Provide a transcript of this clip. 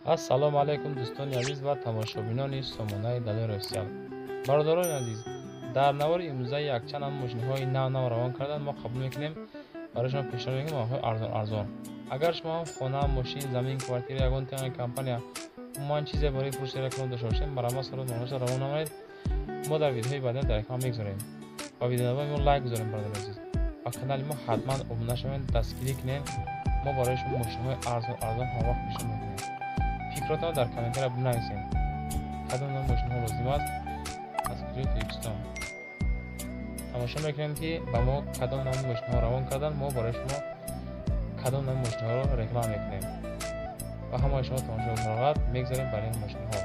Ассалому алайкум, дӯстони азиз ва тамошобинони сомонаи Далер Офисиал. Бародарони азиз, дар навори имрӯза якчанд ам мошинҳои нав нав равон кардан мо қабул мекунем, барои шумо пешниҳод мекунем нархҳои арзон арзон. Агар шумо ҳам хона, мошин, замин, квартира, ягон тиғи компания, умуман чизе барои фурӯши реклама дошта бошед, марҳамат, сурат номашро равон намоед. Мо дар видеоҳои баъдӣ дар реклама мегузорем. Ба видеои мо лайк гузорем, бародари азиз. Ба канали мо ҳатман обуна шавед, дастгирӣ кунед. Мо барои шумо мошинҳои арзон арзон ҳамавақт пешниҳод мекунем. Фикротонро дар комментария бинависед. Кадом навъ мошинҳо лозим аст, аз куҷои Тоҷикистон. Тамошо мекунем, ки ба мо кадом навъи мошинҳо равон кардан, мо барои шумо кадом навъи мошинҳоро реклама мекунем. Ба ҳамаи шумо тамошои фароғат. Мегзарем бар ин мошинҳо.